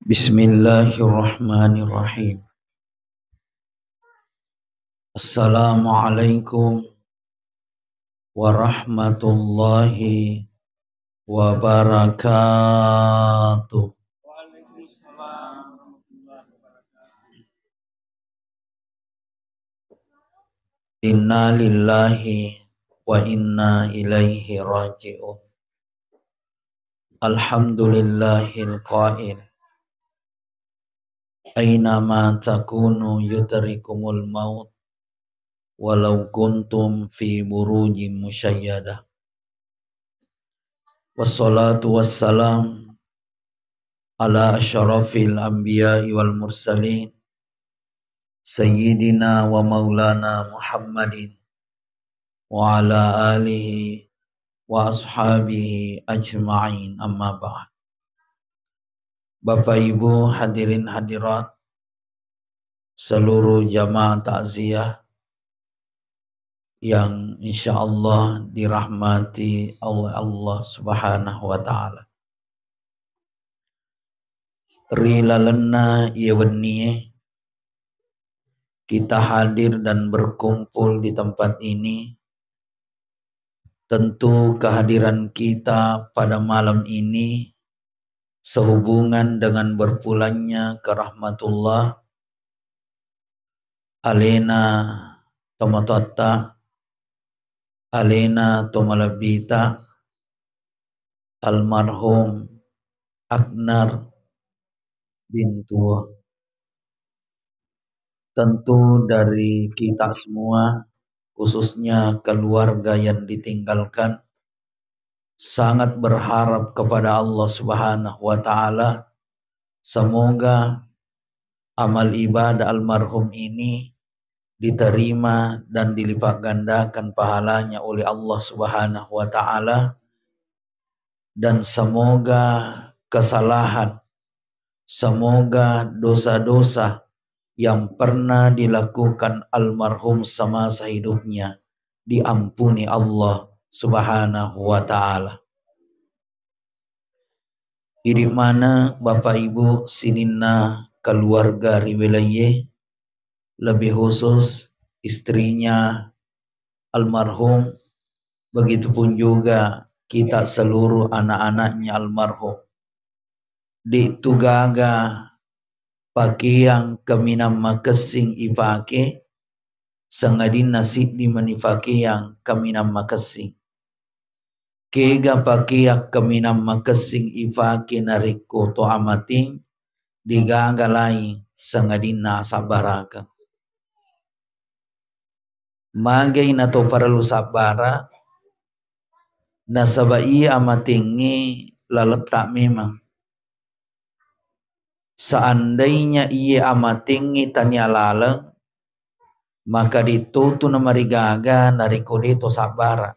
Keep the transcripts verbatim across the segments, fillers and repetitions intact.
Bismillahirrahmanirrahim. Assalamualaikum warahmatullahi wabarakatuh. Inna lillahi wa inna ilaihi raji'un. Alhamdulillahil qail, aina ma takunu yudrikumul maut walau kuntum fi burujin musyayyada. Wassalatu wassalam ala asyrafil anbiya'i wal mursalin, sayyidina wa maulana Muhammadin wa ala alihi wa ashabihi ajma'in, amma ba'd. Bapak Ibu hadirin hadirat, seluruh jamaah takziah yang insya Allah dirahmati oleh Allah Subhanahu wa Ta'ala. Ri lalenna iye wennie kita hadir dan berkumpul di tempat ini, tentu kehadiran kita pada malam ini sehubungan dengan berpulangnya ke rahmatullah alena tomatoatta, alena tomalebbita, almarhum Aknar bin Tuo. Tentu dari kita semua, khususnya keluarga yang ditinggalkan, sangat berharap kepada Allah Subhanahu wa Ta'ala, semoga amal ibadah almarhum ini diterima dan dilipat gandakan pahalanya oleh Allah Subhanahu wa Ta'ala, dan semoga kesalahan, semoga dosa-dosa yang pernah dilakukan almarhum semasa hidupnya diampuni Allah Subhanahu wa Ta'ala. Idi mana Bapak Ibu sininna keluarga ri wilayah, lebih khusus istrinya almarhum, begitupun juga kita seluruh anak-anaknya almarhum. Di tu gaga pakeang kaminang makessing ipake, sangadinna siddi mani pakeang kaminang makessing. Kega pakeang kaminang makessing ipake narekko to amating, degaga laing sangadinna asabbarakeng. Magai na to parellu sabbara, nasaba iya amatengnge laletta memang. Seandainya iye amatengnge tania laleng, maka de totu namarigaga narekko de to sabbara.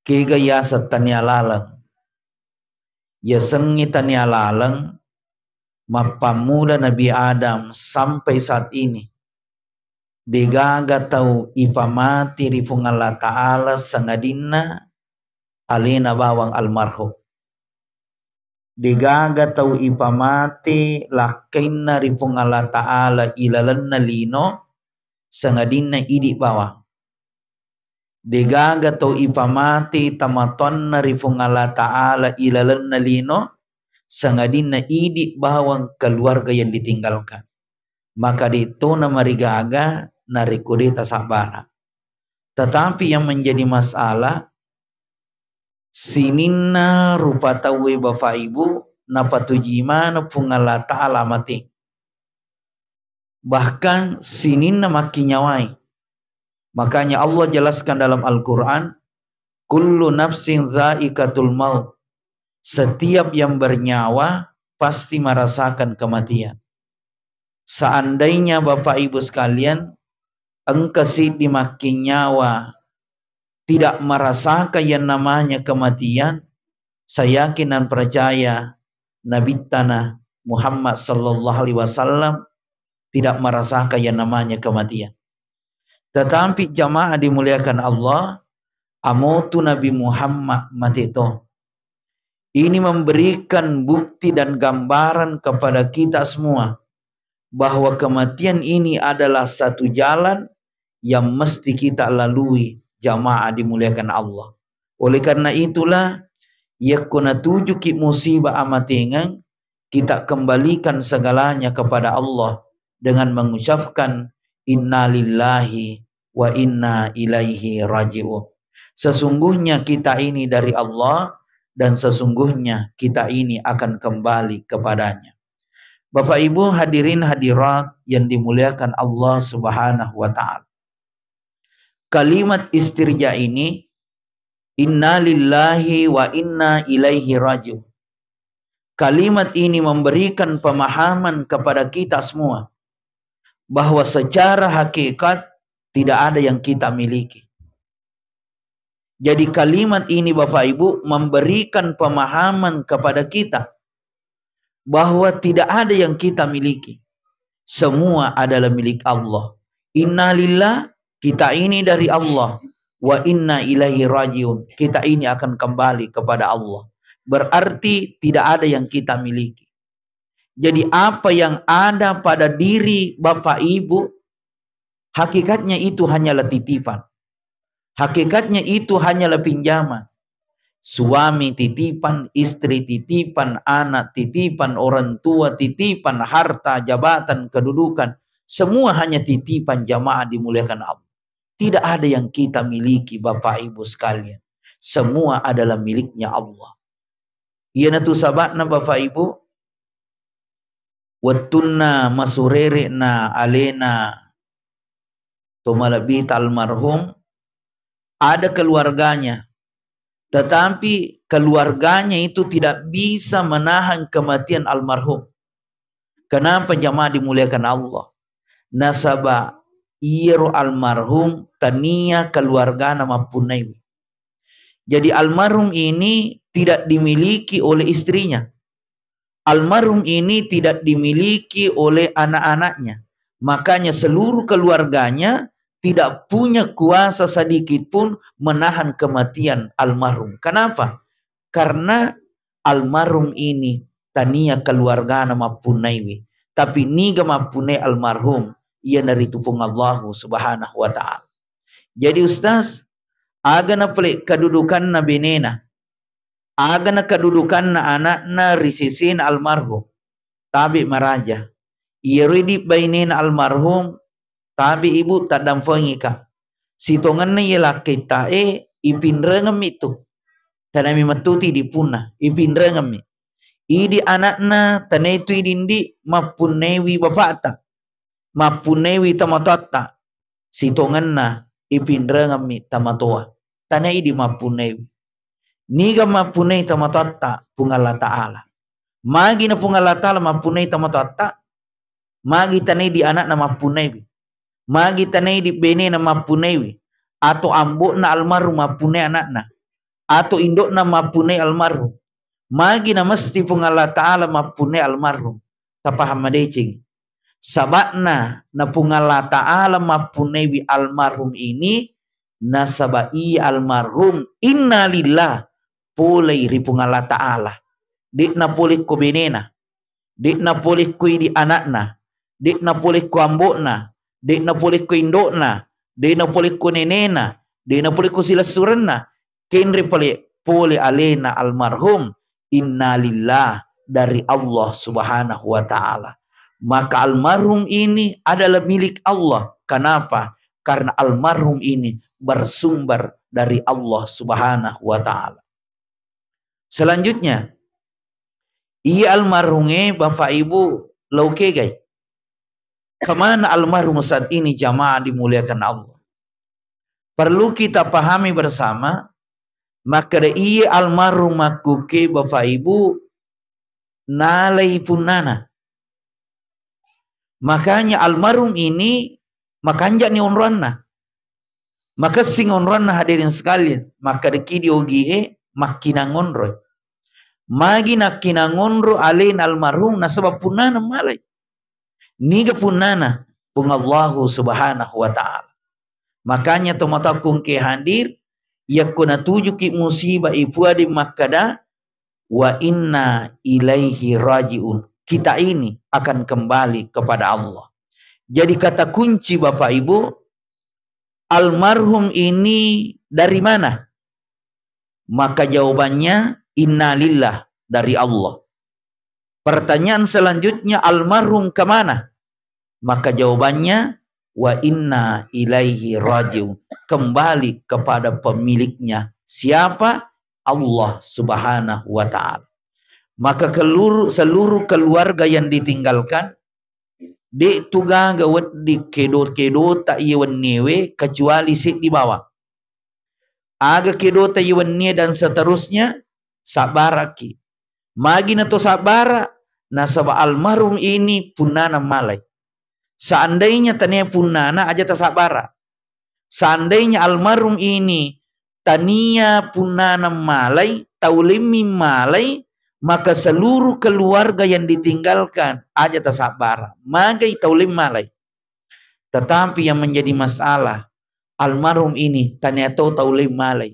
Kega yaseng tania laleng? Yasengnge tania laleng, mappammula Nabi Adam sampai saat ini, degaga tau ipamati ri Puang Allah Ta'ala sangadinna alena bawang almarhum. Degaga tau ipamati lakkainna ri Puang Allah Ta'ala ilalenna lino sangadinna idi bawang. Degaga tau ipamati tamatoanna ri Puang Allah Ta'ala ilalenna lino sangadinna idi bawang keluarga yang ditinggalkan. Maka de to namarigaga narekko de tasabbara. Tetapi yang menjadi masalah, sininna rupa tauwe Bapak Ibu napatuji maneng Puang Allah Ta'ala mate. Bahkan sininna makkinyawai. Makanya Allah jelaskan dalam Al-Quran, "Kullu nafsin zaikatul maut." Setiap yang bernyawa pasti merasakan kematian. Seandainya Bapak Ibu sekalian, engka siddi makkinyawa tidak merasakan yang namanya kematian, saya yakin dan percaya Nabittana Muhammad sallallahu alaihi wasallam tidak merasakan yang namanya kematian. Tetapi jamaah dimuliakan Allah, amotu Nabi Muhammad mate to. Ini memberikan bukti dan gambaran kepada kita semua bahwa kematian ini adalah satu jalan yang mesti kita lalui, jamaah dimuliakan Allah. Oleh karena itulah, yakko natujuki musibah amatengeng, kita kembalikan segalanya kepada Allah dengan mengucapkan, "Innalillahi wa inna ilaihi raji'un." Sesungguhnya kita ini dari Allah dan sesungguhnya kita ini akan kembali kepadanya. Bapak Ibu hadirin hadirat yang dimuliakan Allah Subhanahu wa Ta'ala. Kalimat istirja ini, "Innalillahi wa inna ilaihi raji'un." Kalimat ini memberikan pemahaman kepada kita semua bahwa secara hakikat tidak ada yang kita miliki. Jadi kalimat ini, Bapak Ibu, memberikan pemahaman kepada kita bahwa tidak ada yang kita miliki. Semua adalah milik Allah. Innalillah, kita ini dari Allah. Wa inna ilaihi rajiun, kita ini akan kembali kepada Allah. Berarti tidak ada yang kita miliki. Jadi apa yang ada pada diri Bapak Ibu, hakikatnya itu hanyalah titipan. Hakikatnya itu hanyalah pinjaman. Suami titipan, istri titipan, anak titipan, orang tua titipan, harta, jabatan, kedudukan, semua hanya titipan, jamaah dimuliakan Allah. Tidak ada yang kita miliki, Bapak Ibu sekalian. Semua adalah miliknya Allah. Iyanatu saba'na, Bapak Ibu, wettunna masurere'na alena to malebbita almarhum, ada keluarganya, tetapi keluarganya itu tidak bisa menahan kematian almarhum. Kenapa, jamaah dimuliakan Allah? Nasaba iyaro almarhum tania keluargana mappunnaiwi. Jadi almarhum ini tidak dimiliki oleh istrinya. Almarhum ini tidak dimiliki oleh anak-anaknya. Makanya seluruh keluarganya tidak punya kuasa sedikit pun menahan kematian almarhum. Kenapa? Karena almarhum ini tania keluargana mappunnaiwi. Tapi niga mappunnai almarhum? Iyanaritu Puang Allahu Subhanahu wa Ta'ala. Jadi, Ustaz, aga na pale kedudukanna benena? Aga na kedudukanna anakna ri sesena almarhum? Tabe maraja. Iyaro idi bainena almarhum, tabe ibu, taddampengika. Sitongenna iye lakkettae, ipinrengemmi tu. Tanami mettuti idi punna, ipinrengemmi. Idi anakna, tanai tu idi ndi mappunnaiwi bapakta, mappunnaiwi tomatoatta. Sitongenna ipinrengemmi tomatoa. Tanai idi mappunnaiwi. Niga mappunnai tomatoatta? Puang Allah Ta'ala. Magi na Puang Allah Ta'ala mappunnai tomatoatta? Magi tanai di anakna mappunnaiwi? Magi tanai di benena mappunnaiwi? Atau ambo'na almarhum mappunnai anakna? Atau indo'na mappunnai almarhum? Magi na mesti Puang Allah Ta'ala mappunnai almarhum? Tapahang madeceng. Saba'na na Puang Allah Ta'ala mappunnaiwi almarhum ini, nasaba iya almarhum, innalillah, polei ri Puang Allah Ta'ala. De'na pole ko benena, de'na pole ko idi anakna, de'na pole ko ambo'na, de'na pole ko indo'na, de'na pole ko nenena, de'na pole ko silessurenna, kenre pale pole alena almarhum, innalillah, dari Allah Subhanahu wa Ta'ala. Maka almarhum ini adalah milik Allah. Kenapa? Karena almarhum ini bersumber dari Allah Subhanahu wa Ta'ala. Selanjutnya, iya almarhumnge Bapak Ibu laukegai. Kemana almarhum saat ini, jamaah dimuliakan Allah? Perlu kita pahami bersama, makkeda iya almarhum makkuke Bapak Ibu nalai punnana. Makanya almarhum ini makanja'ni onroanna. Makessing onroanna, hadirin sekalian, makkedaki di ogie makkinang onroi. Magi nakkinang onro alena almarhum nasaba punnana malai. Niga punnana? Puang Allahu Subhanahu wa Ta'ala. Makanya tomatoakku engke hadir, yakko natujuki musibah ipuadeng makkeda, Wa inna ilaihi raji'un. Kita ini akan kembali kepada Allah. Jadi kata kunci, Bapak Ibu, almarhum ini dari mana? Maka jawabannya, innalillah, dari Allah. Pertanyaan selanjutnya, almarhum kemana? Maka jawabannya, wa inna ilaihi raji'un. Kembali kepada pemiliknya. Siapa? Allah Subhanahu wa Ta'ala. Maka keluru-, seluruh keluarga yang ditinggalkan, de' tu gaga wedding kedo-, kedota iye wenniewe kecuali seddi bawang. Aga kedota iye wennie dan seterusnya, sabbaraki. Magi na to sabbara? Nasaba almarhum ini punnana malai. Seandainya tania punnana, aja tasabbara. Seandainya almarhum ini tania punnana malai, tau lemmi malai, maka seluruh keluarga yang ditinggalkan aja tasabbara. Magai tau lemmi malai. Tetapi yang menjadi masalah, almarhum ini tania to tau lemmi malai.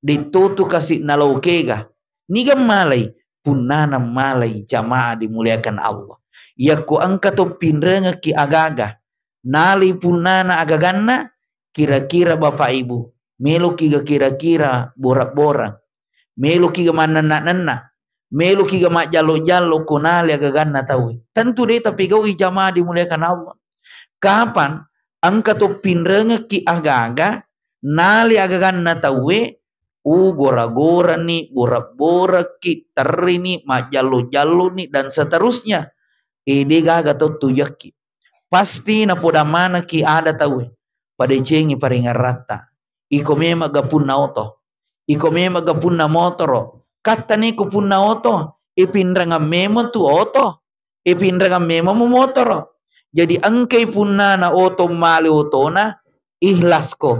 De' to tu kasi nalao kega. Niga malai? Punnana malai, jamaah dimuliakan Allah. Yakko engka to pinrengekki agaga, nalai punnana agaganna, kira-kira Bapak Ibu, meloki ga kira-kira bora-bora? Meloki ga mannenna-nenna? Meloki ga majjallo-jallo ko nalai agaganna tauwe? Tentu de' tapegau'i, jamaah dimuliakan Allah. Kapan engka to pinrengekki agaga, nalai agaganna tauwe, u gora-gorani, bora-boraki, terrini, majjallo-jalloni, dan seterusnya. E, de' gaga to tujokki. Pasti napoda manekki ada tauwe. Padecengi paringeratta. Iko memang ga punna oto. Iko memang ga punna motoro. Kattani ko punna oto, e pinrengang memang tu oto. E pinrengang memang mu motoro. Jadi engkai punnana oto male otona, ikhlasko,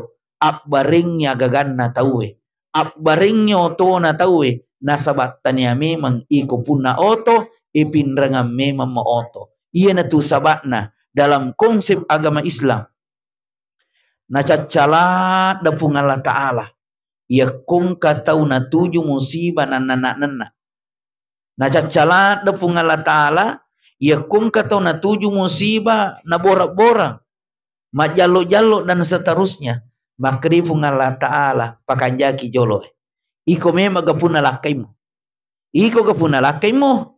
abbarengngi agaganna tauwe. Abbarengngi otona tauwe, nasaba tania memang iko punna oto, e pinrengang memang mo oto. Iyanatu saba'na dalam konsep agama Islam. Nacaccaladda Puang Allah Ta'ala yakko engka tau natuju musibah nannenna-nenna. Nacaccaladda Puang Allah Ta'ala yakko engka tau natuju musibah nabora-borang, majjallo-jallo dan seterusnya. Makkeda Puang Allah Ta'ala, pakanjaki jolo. Iko memang ga punna lakkaimu. Iko ga punna lakkaimu.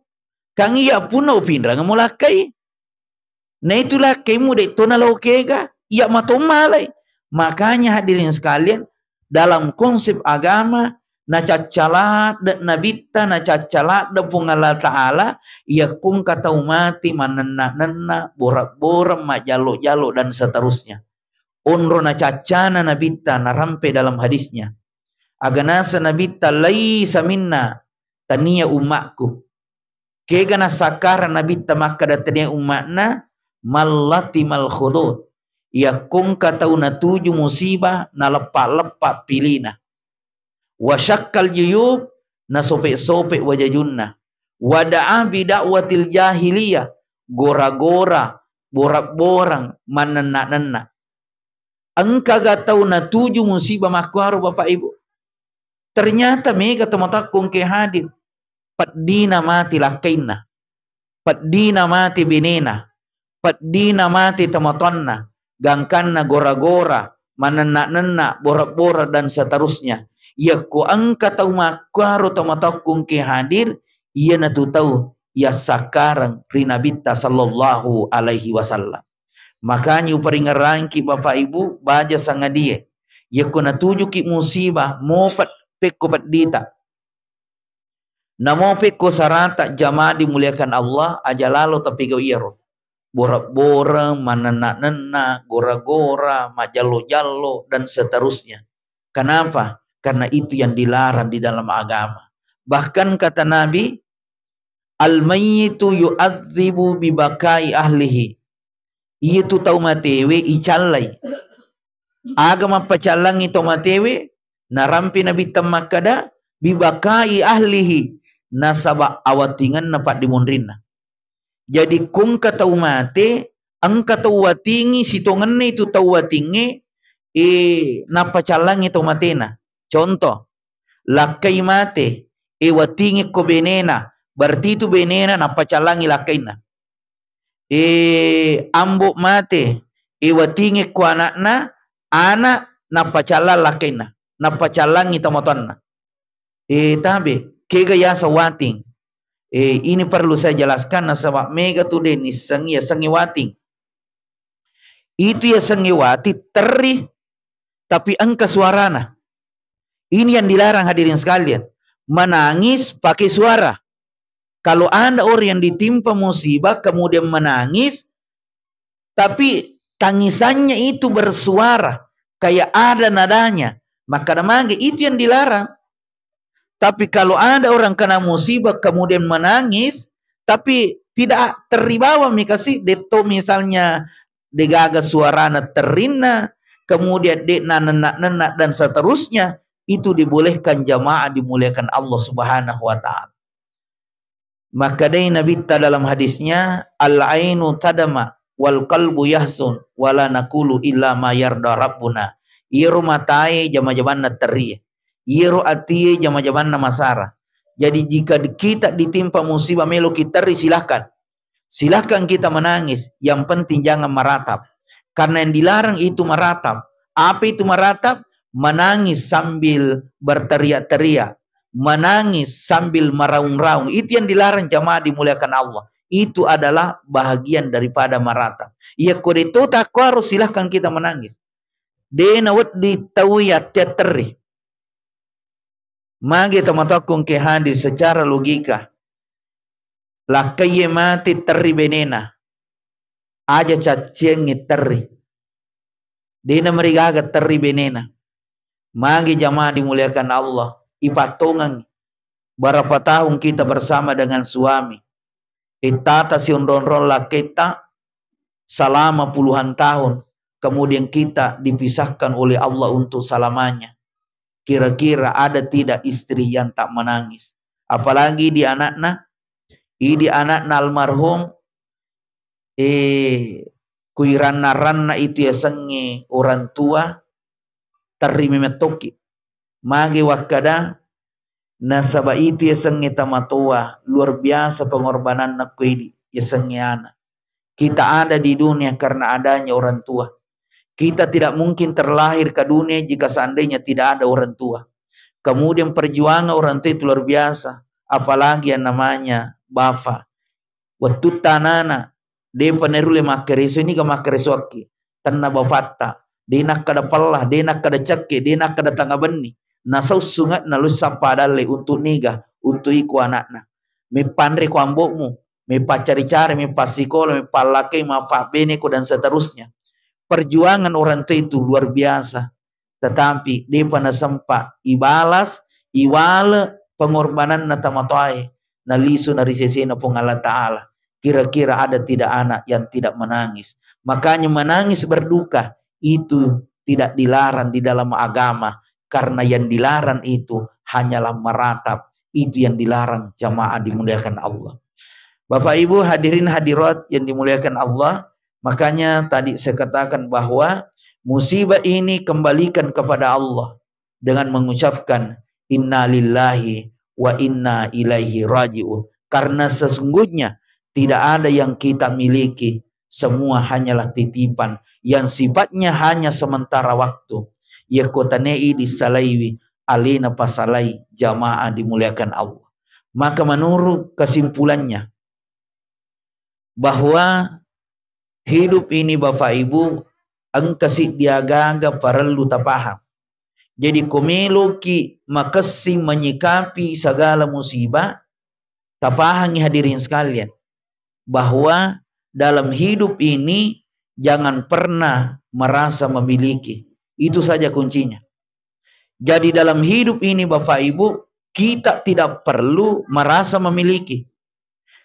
Kan iya punna upinrang mu lakkai. Naitu lakkaimu de' to nalao kega, iya mato malai. Makanya hadirin sekalian, dalam konsep agama, nacaccaladde Nabitta, nacaccaladde Puang Allah Ta'ala, yakko engka tau mati mannenna-nenna, bora-bora, majjallo-jallo, dan seterusnya. Onro nacaccana Nabitta, narampe dalam hadisnya. Aga naseng Nabitta, "Laisa minna," tania ummakku. Kega nassakkarang Nabitta makkeda tania ummakna, mallatimal khudud. Yakko engka tau natuju musibah, naleppa-leppa pilina. Wa syakkal juyub, nasope-sope wajajunna. Wa da'a bi da'watil jahiliyah, gora-gora, bora-borang, mannenna-nenna. Engkaga tau natuju musibah makkuaro, Bapak Ibu? Ternyata mega tomatoakku engke hadir. Peddina mati lakkainna. Peddina mati benena. Peddina mati tomatoanna. Gangkanna gora-gora, manenna-nenna, bora-bora, dan seterusnya. Yakko engka tau makkuaro tomatoakku engke hadir, iyanatu tau yassakkareng ri Nabitta sallallahu alaihi wasallam. Makanya uparingerangki Bapak Ibu, baja sangadie. Yakko natujuki musibah, mo pet-, pekko peddita. Namo pekko sarata, jamaah dimuliakan Allah, aja lalo tapigau iyaro. Bora-bora, manenna-nenna, gora-gora, majallo-jallo, dan seterusnya. Kenapa? Karena itu yang dilarang di dalam agama. Bahkan kata Nabi, "Al-mayyitu yu'adzibu bibakai ahlihi." Iyatu tau matewe icallai. Aga mappacallangi tau matewe? Narampi Nabitta makkada, "Bibakai ahlihi," nasaba awatingenna paddimonrinna. Jadi, kongka tau mate, engka tau watingi, sitongenna itu tau watingnge, eh, nappacallangi tau matena. Contoh, lakkai mate, e, watingekko benena, berarti itu benena nappacallangi lakkainna. E, ambo mate, e, watingekko anakna, anak nappacallang lakkainna, nappacallangi tomatoanna. E, tabe, kega yaseng wating? E, ini perlu saya jelaskan, nasaba mega tu de nissengi yasengnge wating. Itu yasengnge wating terri, tapi engka suarana. Ini yang dilarang, hadirin sekalian. Menangis pakai suara. Kalau ada orang yang ditimpa musibah kemudian menangis, tapi tangisannya itu bersuara, kayak ada nadanya, maka namage itu yang dilarang. Tapi kalau ada orang kena musibah kemudian menangis, tapi tidak teribawa mi kasi, detto misalnya degaga suarana terrinna, kemudian de nanennak-nennak dan seterusnya, itu dibolehkan, jamaah dimuliakan Allah Subhanahu wa Ta'ala. Makkedai Nabitta dalam hadisnya, "Al-ainu tadma wal qalbu yahzun, wala naqulu illa ma yarda Rabbuna." Iyaro matae jama-jamanna terrie, iyaro atie jama-jamanna masara. Jadi, jika kita ditimpa musibah, meloki terri, silahkan. Silahkan kita menangis, yang penting jangan meratap. Karena yang dilarang itu meratap. Apa itu meratap? Menangis sambil berteriak-teriak, menangis sambil meraung-raung. Itu yang dilarang, jamaah dimuliakan Allah. Itu adalah bahagian daripada meratap. Iya, ko de to takko aro, silahkan kita menangis. De nawedding tau iya tea terri. Magi tomatoakku engke hadir secara logika. Lakkaiye mate terri benena. Aja cacciangngi terri. Dena marigaga terri benena. Magi jamaah dimuliakan Allah, ipattongengngi. Berapa tahun kita bersama dengan suami? Ittata sionrong-rong lakketta selama puluhan tahun, kemudian kita dipisahkan oleh Allah untuk selamanya. Kira-kira ada tidak istri yang tak menangis? Apalagi di anakna, idi anakna almarhum, eh, kuiranna-ranna itu yasengnge orang tua, terri memettoki. Magi wakkada, nasaba itu yasengnge tamatoa, luar biasa pengorbananna ko idi, yasengnge ana. Kita ada di dunia karena adanya orang tua. Kita tidak mungkin terlahir ke dunia jika seandainya tidak ada orang tua. Kemudian perjuangan orang tua itu luar biasa, apalagi yang namanya bafa. Wettutta anana, depa narulle makkareso, niga makkaresoakki? Tenna bafatta, de nakkada pella, de nakkada cekke, de nakkada tengnga benni. Nasau sunge'na lussappa dalle untuk niga? Untuk iko anakna. Meppanre ko ambo'mu, mepaccari-cari, mepassikola, mepallakei, mappabbene ko dan seterusnya. Perjuangan orang tua itu luar biasa. Tetapi depa nasempa ibalas, iwale pengorbananna tamatoae, nalisu na ri sesena Puang Allah Ta'ala. Kira-kira ada tidak anak yang tidak menangis? Makanya menangis berduka itu tidak dilarang di dalam agama, karena yang dilarang itu hanyalah meratap. Itu yang dilarang, jamaah dimuliakan Allah. Bapak Ibu hadirin hadirat yang dimuliakan Allah, makanya tadi saya katakan bahwa musibah ini kembalikan kepada Allah dengan mengucapkan, "Innalillahi wa inna ilaihi raji'un." Karena sesungguhnya tidak ada yang kita miliki, semua hanyalah titipan yang sifatnya hanya sementara waktu. Iya kota nei disalaiwi, alena pasalai, jamaah dimuliakan Allah. Maka menurut kesimpulannya, bahwa hidup ini, Bapak Ibu, engka siddi aga-aga parellu tapahang. Jadi, ko meloki makessing menyikapi segala musibah, tapahangi hadirin sekalian, bahwa dalam hidup ini jangan pernah merasa memiliki. Itu saja kuncinya. Jadi, dalam hidup ini, Bapak Ibu, kita tidak perlu merasa memiliki.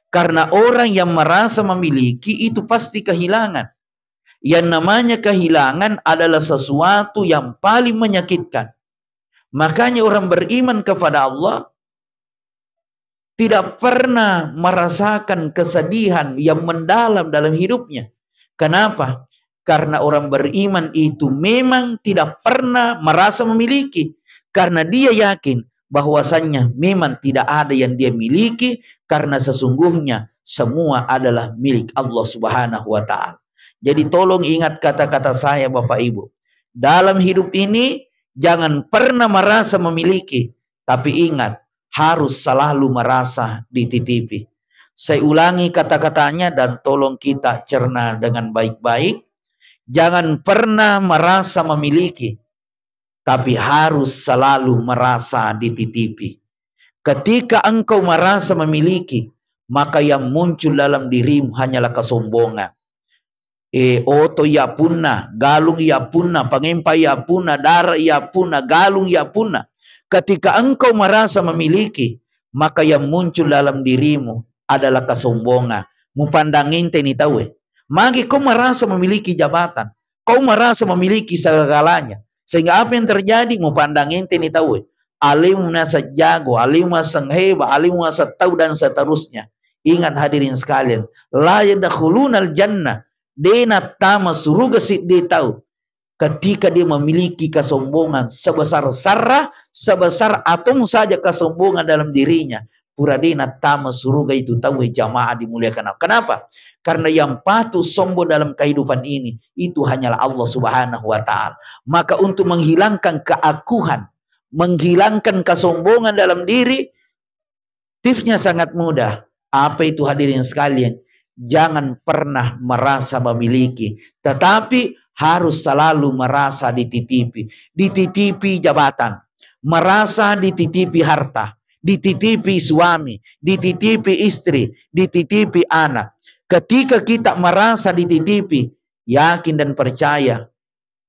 Karena orang yang merasa memiliki itu pasti kehilangan. Yang namanya kehilangan adalah sesuatu yang paling menyakitkan. Makanya orang beriman kepada Allah tidak pernah merasakan kesedihan yang mendalam dalam hidupnya. Kenapa? Karena orang beriman itu memang tidak pernah merasa memiliki. Karena dia yakin bahwasanya memang tidak ada yang dia miliki, karena sesungguhnya semua adalah milik Allah Subhanahu wa Ta'ala. Jadi, tolong ingat kata-kata saya, Bapak Ibu. Dalam hidup ini, jangan pernah merasa memiliki, tapi ingat, harus selalu merasa dititipi. Saya ulangi kata-katanya dan tolong kita cerna dengan baik-baik. Jangan pernah merasa memiliki, tapi harus selalu merasa dititipi. Ketika engkau merasa memiliki, maka yang muncul dalam dirimu hanyalah kesombongan. Eh, oto iya punna, galung iya punna, pangempa iya punna, dara iya punna, galung iya punna. Ketika engkau merasa memiliki, maka yang muncul dalam dirimu adalah kesombongan. Mupandang enteni tauwe. Magi kau merasa memiliki jabatan, kau merasa memiliki segala-galanya. Sehingga apa yang terjadi? Mupandang enteni tauwe. Alemu naseng jago, alemu naseng hebat, alemu naseng tau, dan seterusnya. Ingat, hadirin sekalian, la yadkhulunal jannah, de nattama suruga siddi tau ketika dia memiliki kesombongan sebesar sarra, sebesar atom saja kesombongan dalam dirinya, pura de nattama suruga itu tauwe, jamaah dimuliakan Allah. Kenapa? Karena yang patut sombong dalam kehidupan ini itu hanyalah Allah Subhanahu wa Ta'ala. Maka, untuk menghilangkan keakuhan, menghilangkan kesombongan dalam diri, tipsnya sangat mudah. Apa itu, hadirin sekalian? Jangan pernah merasa memiliki, tetapi harus selalu merasa dititipi. Dititipi jabatan, merasa dititipi harta, dititipi suami, dititipi istri, dititipi anak. Ketika kita merasa dititipi, yakin dan percaya,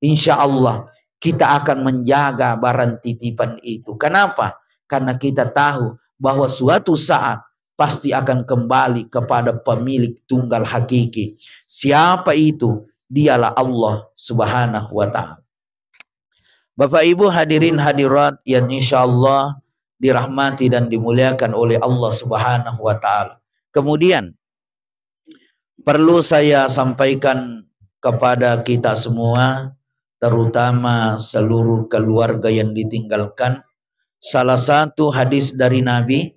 insya Allah kita akan menjaga barang titipan itu. Kenapa? Karena kita tahu bahwa suatu saat pasti akan kembali kepada pemilik tunggal hakiki. Siapa itu? Dialah Allah Subhanahu wa Ta'ala. Bapak Ibu hadirin hadirat yang insya Allah dirahmati dan dimuliakan oleh Allah Subhanahu wa Ta'ala. Kemudian, perlu saya sampaikan kepada kita semua, terutama seluruh keluarga yang ditinggalkan, salah satu hadis dari Nabi,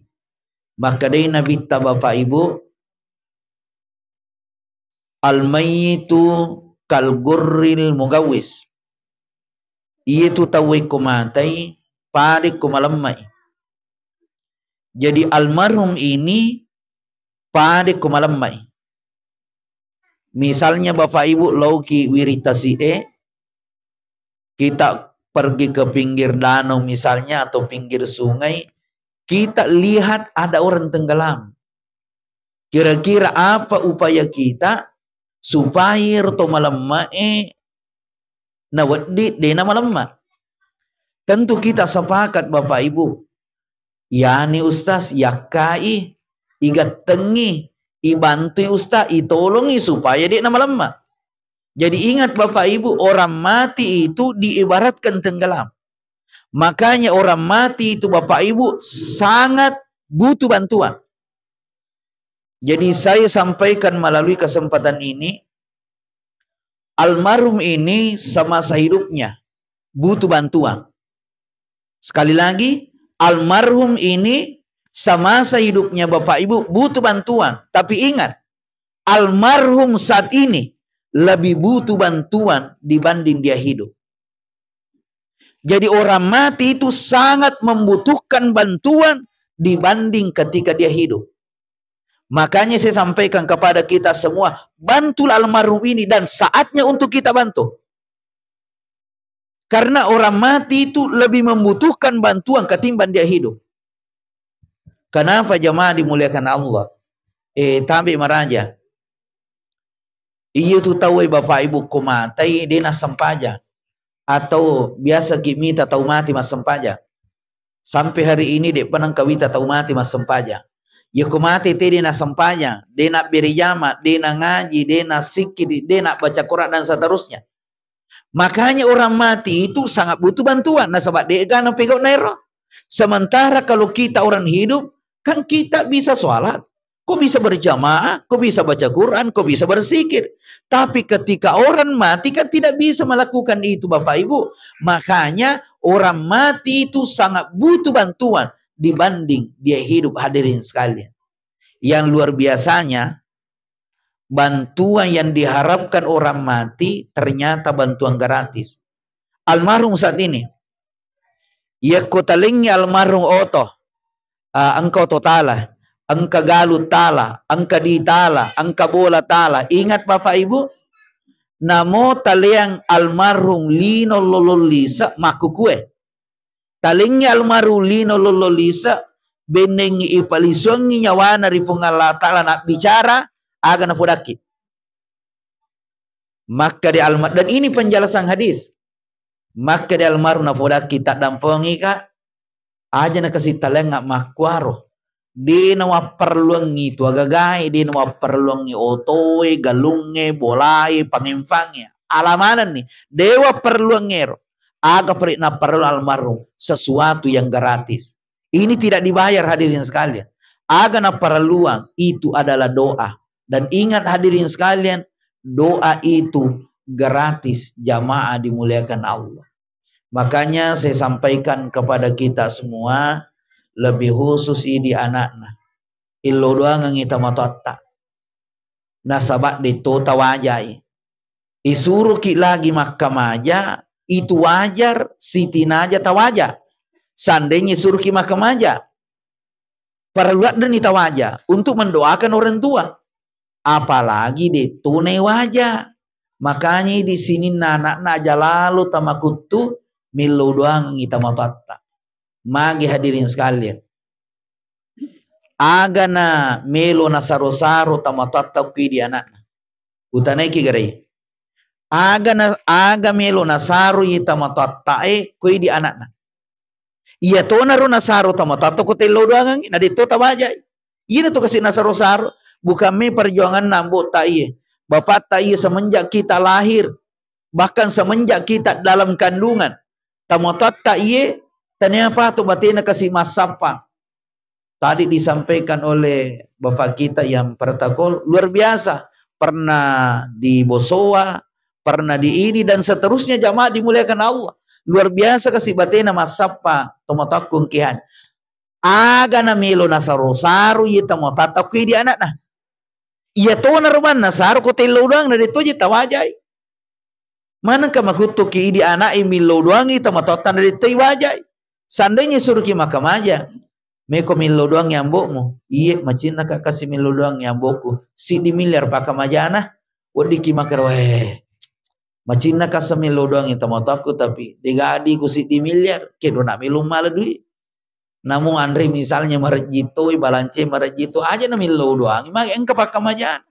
makkedai Nabitta, Bapak Ibu, "Al-mayyitu kal gurril mugawwis." Iyatu tauwe ko matai, pada ko malemma'i. Jadi, almarhum ini pada ko malemma'i. Misalnya, Bapak Ibu, laoki wiring tasi'e, kita pergi ke pinggir danau misalnya atau pinggir sungai, kita lihat ada orang tenggelam. Kira-kira apa upaya kita supaya ro to malemmae nawedding de namalemma? Tentu kita sepakat, Bapak Ibu. Yani Ustaz, yakkai, igattengi, ibantui Ustaz, itolongi supaya de namalemma. Jadi ingat, Bapak Ibu, orang mati itu diibaratkan tenggelam. Makanya orang mati itu, Bapak Ibu, sangat butuh bantuan. Jadi saya sampaikan melalui kesempatan ini, almarhum ini semasa hidupnya butuh bantuan. Sekali lagi, almarhum ini semasa hidupnya, Bapak Ibu, butuh bantuan. Tapi ingat, almarhum saat ini lebih butuh bantuan dibanding dia hidup. Jadi, orang mati itu sangat membutuhkan bantuan dibanding ketika dia hidup. Makanya saya sampaikan kepada kita semua, bantulah almarhum ini dan saatnya untuk kita bantu. Karena orang mati itu lebih membutuhkan bantuan ketimbang dia hidup. Kenapa, jamaah dimuliakan Allah? Eh, tabe maraja. Iyatu tauwe, Bapak Ibu, ko matai de nassempajang. Atau biasaki mita tau mati massempajang. Sampai hari ini de'pa nengka wita tau mati massempajang. Iya ko mate te de nassempajang, de nabbere jama, de nangaji, de nassikkiri, de nabbaca Quran dan seterusnya. Makanya orang mati itu sangat butuh bantuan, nasaba de'ga napegau naero. Sementara kalau kita orang hidup, kan kita bisa sholat, ko bisa berjamaah, ko bisa baca Quran, ko bisa berzikir. Tapi ketika orang mati kan tidak bisa melakukan itu, Bapak Ibu. Makanya orang mati itu sangat butuh bantuan dibanding dia hidup, hadirin sekalian. Yang luar biasanya, bantuan yang diharapkan orang mati ternyata bantuan gratis. Almarhum saat ini, yakko talengngi almarhum oto, ah, engka oto tala, engka galu tala, engka di tala, engka bola tala. Ingat Bapak Ibu, namo taleang almarhum lino lolong lise makkukue. Talengngi almarhum lino lolong lise, bennengngi ipalisuangngi nyawana ri Puang Allah Ta'ala nabbicara, aga napodakki. Makkeda alma-, dan ini penjelasan hadis. Makkeda almarhum napodakki, taddampengi ka, aja nakasitaleang makkuaro. De nawapparelluangngi tu agagae, de nawapparelluangngi otoe, galungnge, bolae, pangempangnge. Ala manenni, de wapparelluangngi ero. Aga peri napparellu almarhum? Sesuatu yang gratis. Ini tidak dibayar, hadirin sekalian. Aga napparelluang itu adalah doa. Dan ingat, hadirin sekalian, doa itu gratis, jamaah dimuliakan Allah. Makanya saya sampaikan kepada kita semua, lebih khusus idi anakna. Illo doangengngi tomatoatta. Nasaba de to tawajai. Isuruki lagi makkamaja, itu wajar, sitinaja tawaja. Seandainya isuruki makkamaja, parellu addenni tawaja untuk mendoakan orang tua. Apalagi de to nawaja. Makanya di sininna anakna aja lalo tamakuttu, millau doangengngi tomatoatta. Magi hadirin sekalian. Aga na melo nasaro-saro tomatoatta ku idi anakna? Utanaiki garai. Aga na, aga melo nasaroi tomatoattae ku idi anakna? Iya tonaro nasaro tomatoatta ko tellau doangengngi, na de to tawajai. Iyana to kasi nasaro-saro, bukan me perjuanganna ambo'ta iye, bapakta iye semenjak kita lahir, bahkan semenjak kita dalam kandungan. Tomatoatta iye, tania pato batena kasi massappa. Tadi disampaikan oleh Bapak kita yang protokol, luar biasa. Pernah dibosoa, pernah di ini, dan seterusnya, jamaah dimuliakan Allah. Luar biasa kasi batena massappa tomatoakku engkihan. Aga na melo nasaro-saro iye tomatoatta ku idi anakna. Iya tona romanna saro ko tellau doangenna de to je tawajai. Manengka makuttuki idi anak'e millau doangngi tomatoatta na de to iwajai. Seandainya suruki makkamaja, meko millau doangngi ambo'mu? Iye, macinnaka kasi millau doangngi ambo'ku. Siddi miliar pakkamajana. Weddikki makkeda, weh, macinnaka sa millau doangngi tomatoakku, tapi de gadiku siddi miliar. Kedona melo mala dui. Namun anre misalnya marejji toi, balance marejji to, aja na millau doangngi, magi engka pakkamajana.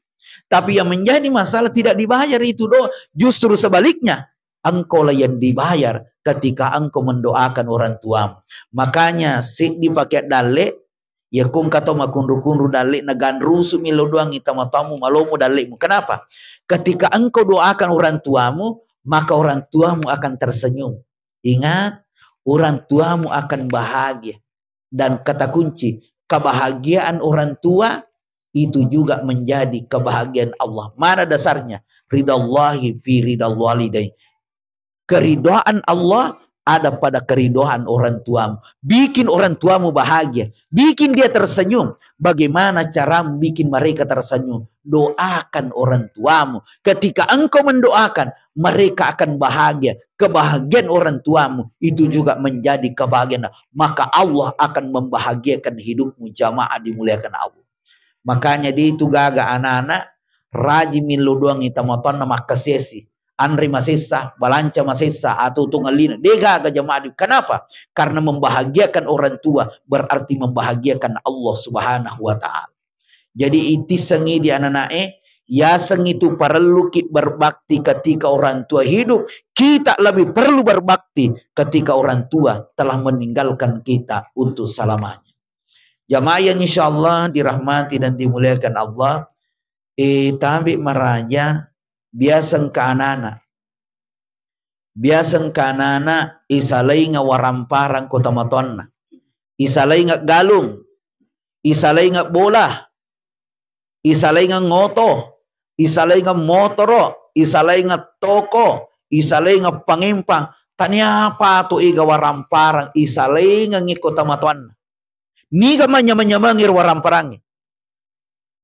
Tapi yang menjadi masalah tidak dibayar itu doa, justru sebaliknya, engkaulah yang dibayar ketika engkau mendoakan orang tuamu. Makanya siddi pakai dalle, ya kungka to makunru-kunru dalle na ganrusu millau doangngi tomatoamu, malomo dallemu. Kenapa? Ketika engkau doakan orang tuamu, maka orang tuamu akan tersenyum. Ingat, orang tuamu akan bahagia. Dan kata kunci, kebahagiaan orang tua itu juga menjadi kebahagiaan Allah. Mana dasarnya? Ridallahi fi ridal walidain. Keridhaan Allah ada pada keridhaan orang tuamu. Bikin orang tuamu bahagia. Bikin dia tersenyum. Bagaimana caramu bikin mereka tersenyum? Doakan orang tuamu. Ketika engkau mendoakan, mereka akan bahagia. Kebahagiaan orang tuamu itu juga menjadi kebahagiaan. Maka Allah akan membahagiakan hidupmu, jamaah dimuliakan Allah. Makanya de tu gaga anak-anak, rajin millau doangngi tomatoanna makkasiasi. Anre masessa, balanca masessa, atau tu ngalina. De gaga jamaah di-, kenapa? Karena membahagiakan orang tua berarti membahagiakan Allah Subhanahu wa Ta'ala. Jadi, itissengi di anak-anak e, yaseng itu parelluki berbakti ketika orang tua hidup, kita lebih perlu berbakti ketika orang tua telah meninggalkan kita untuk selamanya. Jamaah yang insyaallah dirahmati dan dimuliakan Allah, eh, tabe maraja biasa engka anak-anak. Biasa engka anak-anak isalainga waramparang ko tomatoanna. Isalainga galung, isalainga bola, isalainga ngoto, isalainga motoro, isalainga toko, isalainga pangempang, Tania pato ega waramparang isalengengngi ko tomatoanna. Niga manyameng-nyamengngi ro waramparangnge.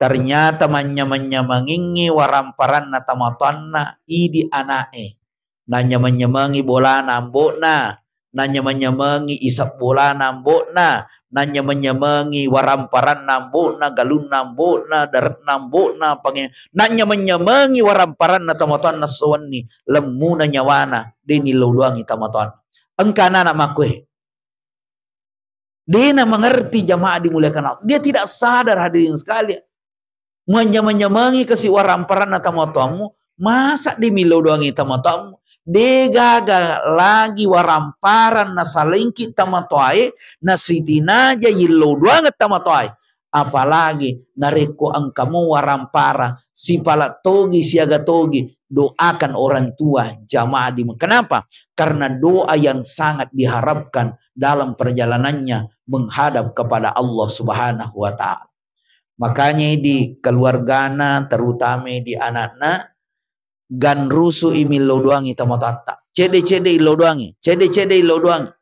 Ternyata manyameng-nyamengengngi waramparanna tomatoanna idi ana'e. Nanyameng-nyamengngi bolana ambo'na, nanyameng-nyamengngi isep bolana ambo'na, nanyameng-nyamengngi waramparanna ambo'na, galunna ambo'na, dare'na ambo'na, pange-, nanyameng-nyamengngi waramparanna tomatoanna sewenni, lemmuna nyawana, de nillau doangngi tomatoanna. Engka anana makkue. Dena mengerti jamaah dimuliakan Allah. Dia tidak sadar hadirin sekalian. Manyameng-nyamengngi kasi waramparanna tomatoammu, masa de millau doangngi tomatoammu? De gaga lagi waramparang nasalengki tomatoae, nasitinaja yillau doangeng tomatoae. Apalagi narekko engkamu waramparang, sipala togi, siaga togi, doakan orang tua, jamaah di-, kenapa? Karena doa yang sangat diharapkan dalam perjalanannya menghadap kepada Allah Subhanahu wa Ta'ala. Makanya di keluargana, terutama di anakna, ganrusu i millau doangngi tomatoatta. Cedde-cedde illau doangngi, cedde-cedde illau doangngi.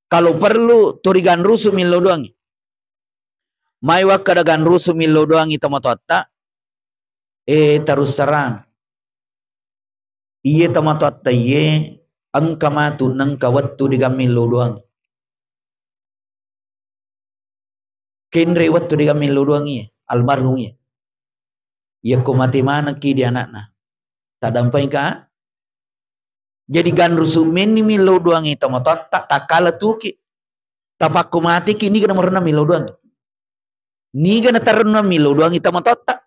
Kalau perlu, turi ganrusu millau doangngi. Mai wakkada ganrusu millau doangngi tomatoatta, eh, terus terang. Iye tomatoatta iye, engka matu nengka wettu degammillau doang. Kenre wettu degammillau doang iye, almarhum iye. Yakko mate manekki di anakna. Tadampai ka? Jadi ganrusu menni millau doangngi tomatoatta, takkala tuki. Tapakko mateki, niga namarennang millau doangngi. Niga natarennang millau doangngi tomatoatta.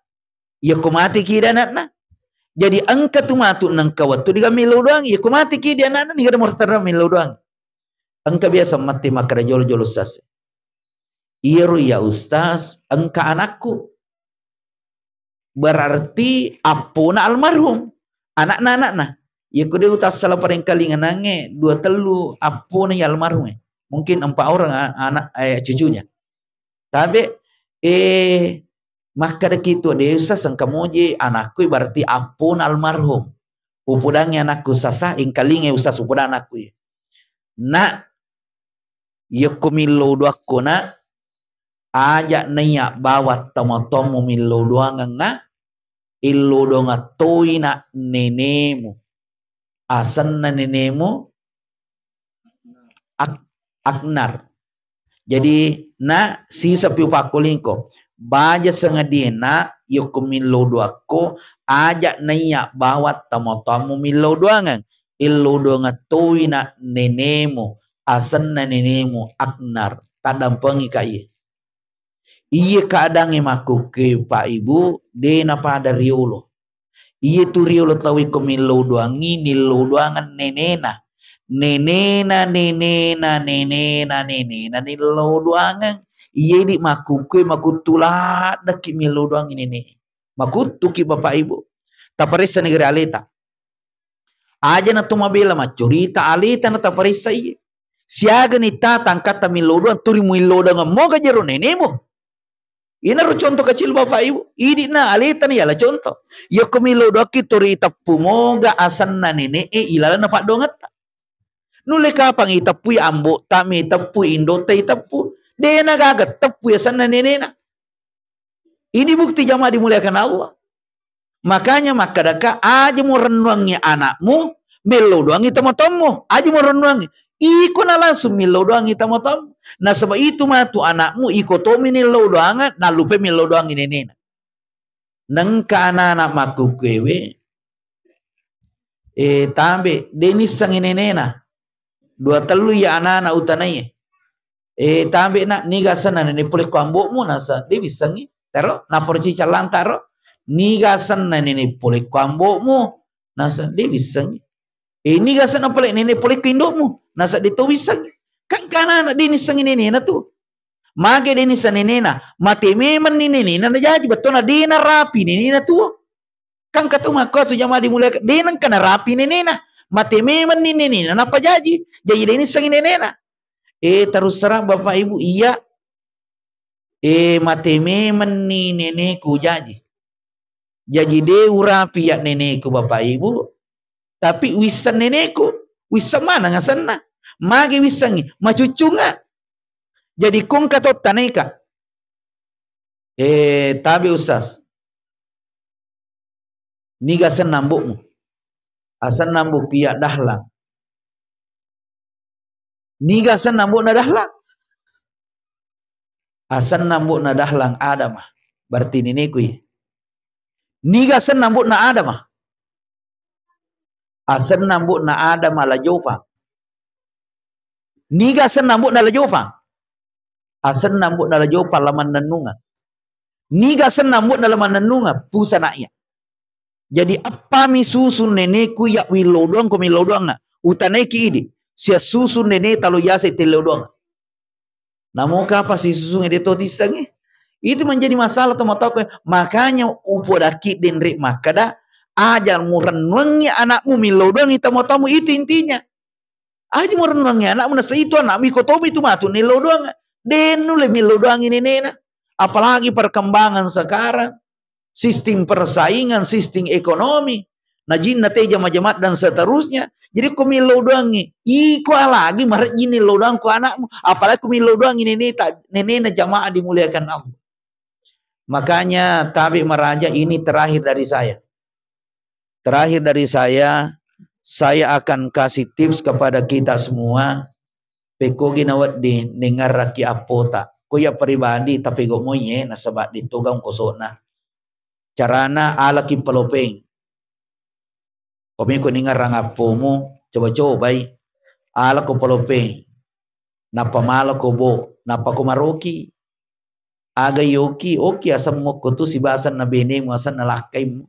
Yakko mateki di anakna. Jadi engka tu matu nengka wettu diga millau doangngi. Yakko mateki di anakna, niga namarennang millau doangngi. Engka biasa matti makkeda jolo-jolo sase. Iyaro iya ustaz, engka anakku. Berarti appona almarhum. Anakna, anakna. Yakko de utassala parengkalinga nangnge, dua tellu appona iya almarhum e. Mungkin empat orang a-, anak, eh, cucunya. Tabe, eh, makkadaki tu, de ustaz, engka moje anakku, berarti appona almarhum. Upodangngi anakku sasa, engkalinga ustaz, upodang anakku. Nak, yakko millau doakko, nak, aja naiya bawang tomatoammu millau doangengnga, illau doangeng toi nak nenemu. Asenna nenemu Ak-, Aknar. Jadi, na sisa pi upakkolingko. Baja sengadiena yokko millau doakko, aja naiya bawang tomatoammu millau doangeng. Illau doangeng toi na nenemu, asenna nenemu Aknar. Taddampengi ka iye. Iye keadaangnge makkukkue, Pak Ibu, de napada riolo. Iye tu riolo tau iko millau doangngi, nillau doangeng nenena. Nenena, nenena, nenena, nenena, nillau doangeng. Iye di makkukkue, makuttu laddeki millau doangngi nene. Makuttuki Bapak Ibu. Taparessa negeri aleta. Aja na to mabela maccurita, aleta na taparessa iye. Siaga ni ta tangkatta millau doang, turi muillau doangeng moga jero nenemu. Inaro contoh kecil Bapak Ibu. Idi na aleta na yala contoh. Yokko millau doakki turi iteppu moga asenna nene e ilalenna paddoangetta. Nulle kapang iteppu ya ambo ta, mi iteppu indotta iteppu. De na gaga teppu ya asenna nenena. Ini bukti jamaah dimuliakan Allah. Makanya makkadaka, aja murennuangngi anakmu, mellau doangngi tomatoammu, aja murennuangngi. Iko na langsung millau doangngi tomatoammu. Nasaba itu matu anakmu, iko tomi nillau doangeng, nallupai millau doangngi nenena. Nengka anak-anak makkukkuewe, eh, tabe, de nissengngi nenena. Dua tellu iya anana utanaiye. Eh, tabe na, niga asenna nene pole ko ambo'mu, nasa de wissengngi. Taro, naporoci callang taro. Niga asenna nene pole ko ambo'mu, nasa de wissengngi. Eh, niga asenna pole nene pole ko indo'mu, nasa de to wissengngi. Kan kanana de nissengngi nenena tu. Mage de nisseng nenena, mate memenni nenena najaji, bettona de narapi nenena tuo. Kan katu makko tu jamaah dimuliakan, de nengka narapi nenena. Mate memenni nenena napajaji. Jaji de nissengngi nenena. Eh, terus terang Bapak Ibu, iya. Eh, mate memenni neneku jaji. Jaji de urapi ya neneku Bapak Ibu. Tapi wisseng neneku. Wisseng maneng asenna. Magi wissengngi? Macuccunga. Jadi kongka to taneka. Eh, tabe Ustaz. Niga asenna ambo'mu? Asenna ambo'ku iya Dahlang. Niga asenna ambo'na Dahlang? Asenna ambo'na Dahlang Adama. Berarti neneku iya. Niga asenna ambo'na Adama? Asenna ambo'na Adama La Jopa. Niga asenna ambo'na La Jopa? Asenna ambo'na La Jopa La Mannennunga. Niga asenna ambo'na La Mannennunga? Pusana iya. Jadi, eppami susu neneku iya willau doang ko millau doangnga. Utanaiki idi. Sia susu neneta lo yaseng tellau doang. Namo kapa sisusungnge de to tissengnge? Itu menjadi masalah tomatoakku. Makanya upodakki denre makkada, aja murennuangngi anakmu millau doangngi tomatoamu, itu intinya. Aja murennuangngi anakmu, nasaba itu anakmu iko tomi tu matu nillau doang. De nulle millau doangngi nenena. Apalagi perkembangan sekarang, sistem persaingan, sistem ekonomi, najinna te jama-jama dan seterusnya. Jadi ko millau doangngi, iko alagi marejjing nillau doang ko anakmu, apalagi ko millau doangngi neneta, nenena jamaah dimuliakan Allah. Makanya tabe maraja, ini terakhir dari saya. Terakhir dari saya, saya akan kasih tips kepada kita semua. Pekkogi nawedding nengngarraki appota. Ko iya pribadi, tapego moi e, nasaba de toga ongkosona. Carana, alaki palopeng. Ko meko ningarrang appomu, coba-cobai. Alako palopeng. Nappa malako bo, nappa ko maroki. Aga yoki, oki asemmu ko tu sibawa asenna benemu, asenna lakkaimu.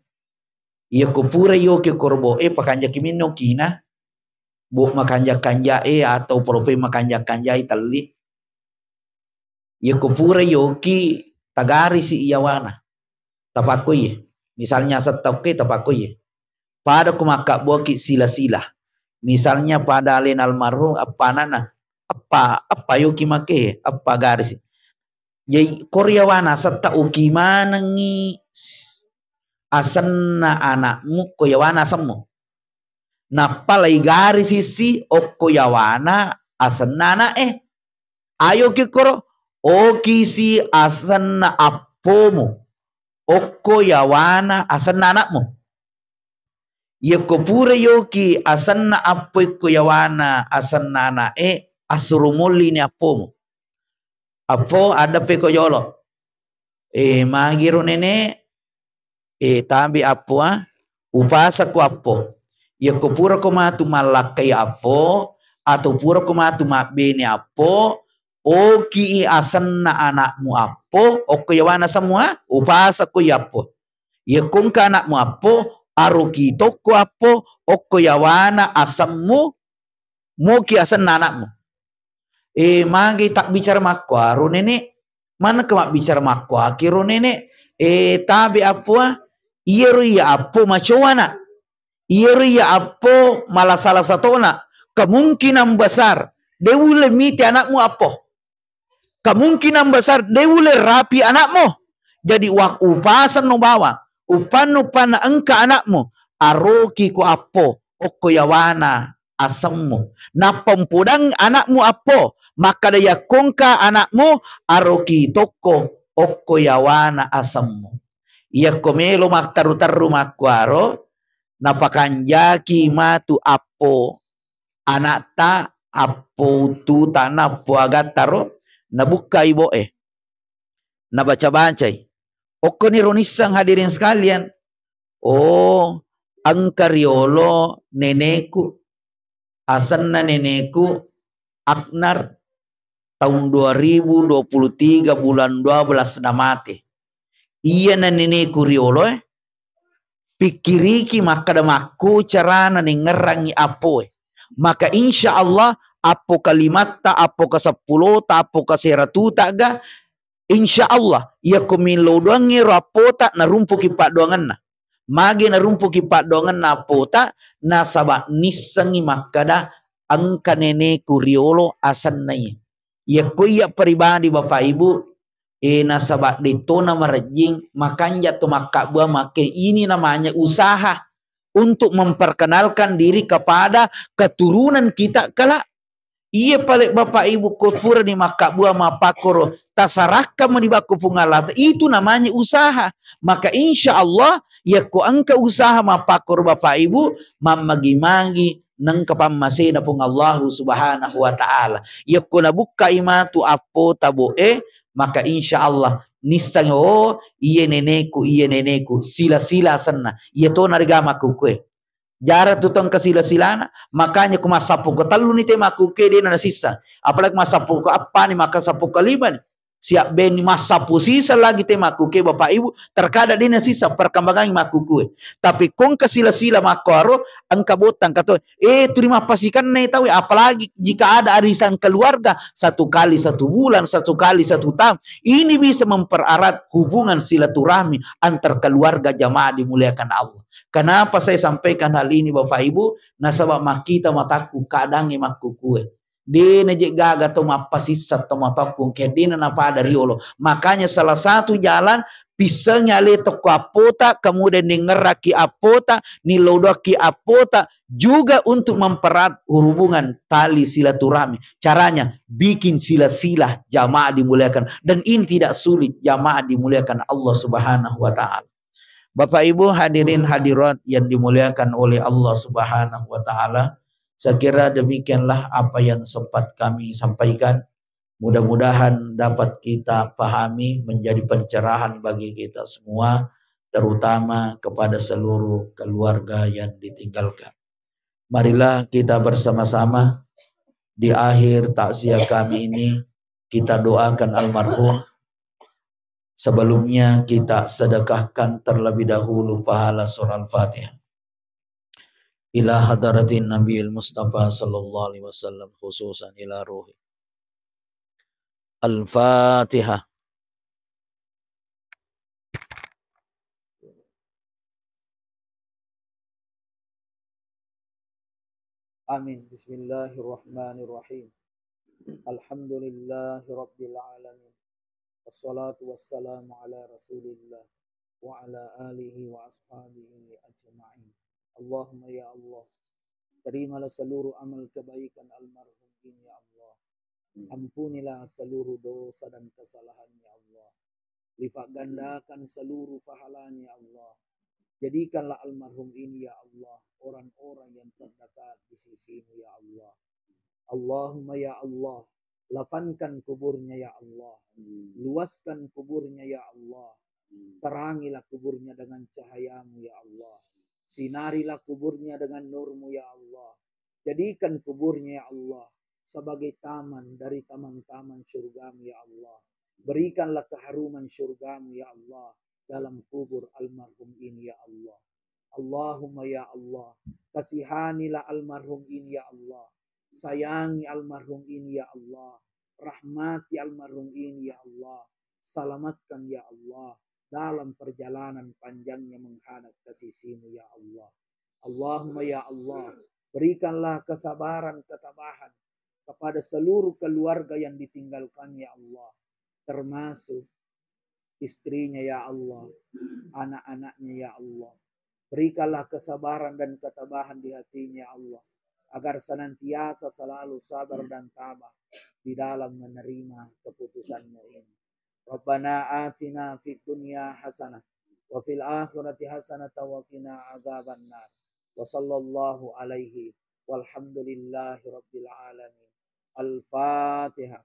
Iya ko pura yoki koro bo e, pakanjaki minno okina. Bo makanja-kanja e atau palopeng makanja-kanja e telli. Iya ko pura yoki, tagarisi iyawana. Tapakkoiye. Misalnya asetta okke, tapakkoiye. Pada ko makkabbuaki sila-sila. Misalnya pada alena almarhum, appa anana, appa, appa yoki make, appa garisi. Jadi, koro yawana asetta, oki manengngi s-, asenna anakmu, ko yawana asemmu. Nappa laigarisi si okko yawana asenna anak e. Ayo ki koro, okisi asenna appomu, okko yawana asenna anakmu. Yekko pura yoki asenna appo ikko yawana asenna anak e, assuro mollini appomu. Appo, addeppe ko jolo. E, magiro nene, e, tabe appo a, upasako appo. Yekko purako matu mallakkai appo, atau purako matu mabbene appo, oki i asenna anakmu appo, okko yawana semua, upasako i appo. Yekko engka anakmu appo, aroki tokko appo, okko yawana asemmu, moki asenna anakmu. E, magi tabbicara makkuaro, Nenek? Manengka mabbicara makkuakiro, Nenek? E, tabe appoa, iyaro iya appo macowana. Iyaro iya appo malasa-lasa tona. Kemungkinan besar, de ulle mite anakmu appo. Kemungkinan besar de ulle rapi anakmu. Jadi, wa-, upasenno bawang, upannu panna engka anakmu, aroki ko appo, okko yawana asemmu. Nappa mpodang anakmu appo, makkada yakko engka anakmu, aroki tokko okko yawana asemmu. Yakko melo matteru-teru makkuaro, napakanjaki matu appo anatta, appo uttuta, nappo agattaro, nabukkai boe, nabaca-bacai. Okkoniro nisseng, hadirin sekalian, oh, engka riolo neneku, asenna neneku Aknar, tahun dua ribu dua puluh tiga bulan dua belas namate. Iyana neneku riolo e, pikkiriki makkada makko carana nengngerangngi appoe. Maka insya Allah, appo kalimatta, appo kaseppulota, appo kaseratuta ga, insya Allah, yakko millau doangngero appota, narumpuki paddoangenna. Magi narumpuki paddoangenna appota, nasaba nissengngi makkada engka neneku riolo asenna iye. Yakko iya pribadi, Bapak Ibu, e, nasaba dettona marejjing, makanja to makkabbuang makke, ini namanya usaha. untuk memperkenalkan diri kepada keturunan kita kelak. Iya pale Bapak Ibu, ko purani makkabua mappakkoro, tasarakka mani bakko Puang Allah, itu namanya usaha. Maka insya Allah, yakko engka usaha mappakkoro Bapak Ibu, mammagi-magi nengka pammasena Puang Allahu Subhanahu wa Ta'ala. Yakko nabukkai matu appota boe, maka insya Allah nissangi, oh, iye neneku, iye neneku, sila-sila asenna, iye tona riga makkukue. Jara tu tongka sila-silana, makanya ku massappu ke tellu ni te makkukue dena nasissa. Apalagi massappu ke appa ni, maka sappu ke lima ni. Siap beni massappu sisa lagi te makkukue Bapak Ibu, terkadang dena sisa perkembangan makkukue. Tapi kongka sila-sila makkuaro, engka bottang kato, eh, tuli mappasikanna tau, apalagi jika ada arisan keluarga, satu kali satu bulan, satu kali satu tahun. Ini bisa mempererat hubungan silaturahmi antar keluarga jamaah dimuliakan Allah. Kenapa saya sampaikan hal ini, Bapak Ibu? Nasaba makkita matakku kadangnge makkukue. Dena je gaga to mappasissa to matakku, engka dena napada riolo. Makanya salah satu jalan, pissengi ale tokko appota, kemudian ningerraki appota, nilodoki appota, juga untuk mempererat hubungan tali silaturahmi. Caranya bikin sila-sila jamaah dimuliakan. Dan ini tidak sulit jamaah dimuliakan Allah Subhanahu wa Ta'ala. Bapak Ibu hadirin hadirat yang dimuliakan oleh Allah Subhanahu wa Ta'ala, saya kira demikianlah apa yang sempat kami sampaikan. Mudah-mudahan dapat kita pahami, menjadi pencerahan bagi kita semua, terutama kepada seluruh keluarga yang ditinggalkan. Marilah kita bersama-sama di akhir takziah kami ini, kita doakan almarhum. Sebelumnya kita sedekahkan terlebih dahulu pahala surah Al-Fatihah. Ila hadratin Nabiil Mustafa sallallahu alaihi wasallam, khususan ila ruhi. Al-Fatihah. Amin. Bismillahirrahmanirrahim. Alhamdulillahi rabbil alamin. Wassalatu wassalamu ala Rasulillah wa ala alihi wa ashabihi ajma'in. Allahumma ya Allah, terimalah seluruh amal kebaikan almarhum ini ya Allah. Ampunilah seluruh dosa dan kesalahannya ya Allah. Lipat gandakan seluruh pahalanya ya Allah. Jadikanlah almarhum ini ya Allah orang-orang yang terdekat di sisimu ya Allah. Allahumma ya Allah, lapangkan kuburnya ya Allah. Luaskan kuburnya ya Allah. Terangilah kuburnya dengan cahayamu ya Allah. Sinarilah kuburnya dengan nurmu ya Allah. Jadikan kuburnya ya Allah sebagai taman dari taman-taman surgamu ya Allah. Berikanlah keharuman surgamu ya Allah dalam kubur almarhum ini ya Allah. Allahumma ya Allah, kasihanilah almarhum ini ya Allah. Sayangi almarhum ini ya Allah. Rahmati almarhum ini ya Allah. Salamatkan ya Allah dalam perjalanan panjangnya menghadap ke sisimu ya Allah. Allahumma ya Allah, berikanlah kesabaran, ketabahan kepada seluruh keluarga yang ditinggalkan ya Allah, termasuk istrinya ya Allah, anak-anaknya ya Allah. Berikanlah kesabaran dan ketabahan di hatinya ya Allah, agar senantiasa selalu sabar dan tabah di dalam menerima keputusanmu ini. Rabbana atina fid dunya hasanah wa fil akhirati hasanah wa qina adzabannar. Wa sallallahu alaihi walhamdulillahi rabbil alamin. Al-Fatihah.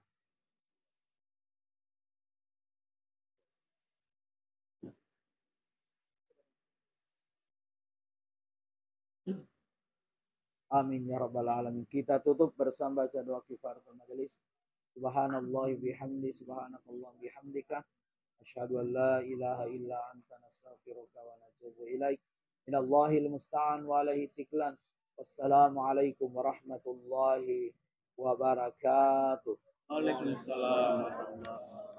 Amin ya rabbal alamin. Kita tutup bersama baca doa kifaratul majelis. Subhanallah bihamdi, subhanakallah bihamdika. Asyhadu an la ilaha illa anta, nastaghfiruka wa natubu ilaik. Minallahil musta'an wa alaihi tiklan. Wassalamualaikum warahmatullahi wabarakatuh. Waalaikumsalam warahmatullahi wabarakatuh.